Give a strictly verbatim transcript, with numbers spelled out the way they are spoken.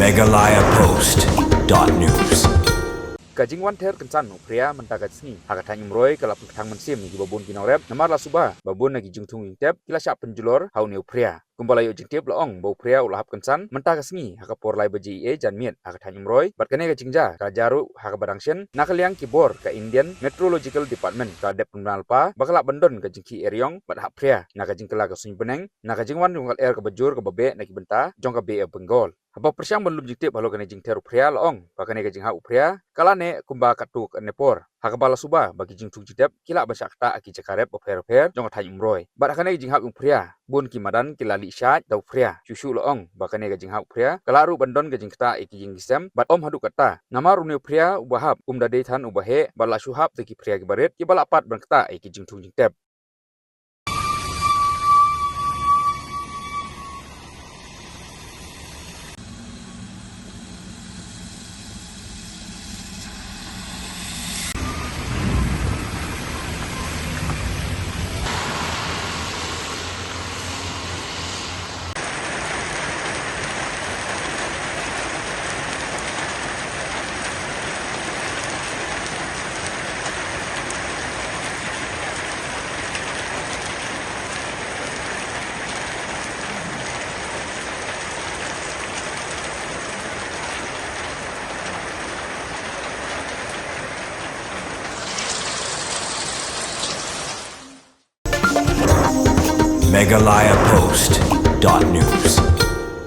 Meghalaya Post dot news. Ka jingwan ther kynsan u Phria mynta ka sngi ha ka thaiñ Umroi ka la pynkthang mynsiem ïa kiba bun ki nongrep, namar la suba ba bun na ki jingthung jingtep ki la shah pynjulor ha une u Phria. Kumba la ïoh jingtip la ong ba u Phria u la hap kynsan mynta ka sngi ha ka por lai baje janmiet ha ka thaiñ Umroi, bad kane ka jingjia ka la jia ruh ha kaba dang shen na ka liang ki bor ka Indian Meteorological Department ka la dep pynbna lypa ba ka lah ban don ka jingkhih eriong bad hap phria na ka jingkylla ka suiñ bneng na ka jingwan jong ka lyer kaba jur kaba beh na ki bynta jong ka Bay of Bengal. Haba pyrshang ban lum jingtip halor kane ka jingther u Phria la ong ba kane ka jinghap u Phria ka la neh kumba katto katne por, ha kaba la suba ba ki jingthung jingtep ki lah ban shah ktah ha ki jaka rep bapher bapher jong ka thaiñ Umroi. Bad ha kane ka jinghap u Phria bun ki madan ki la lih shait da u Phria. Shuh shuh la ong ba kane ka jinghap u Phria ka lah ruh ban don ka jingktah ïa ki ïing ki sem bad ym haduh katta, namar une u Phria uba hap um da dei than uba heh bad la shu hap da ki Phria kiba rit kiba lah pat ban ktah ïa ki jingthung jingtep. Meghalaya Post dot news.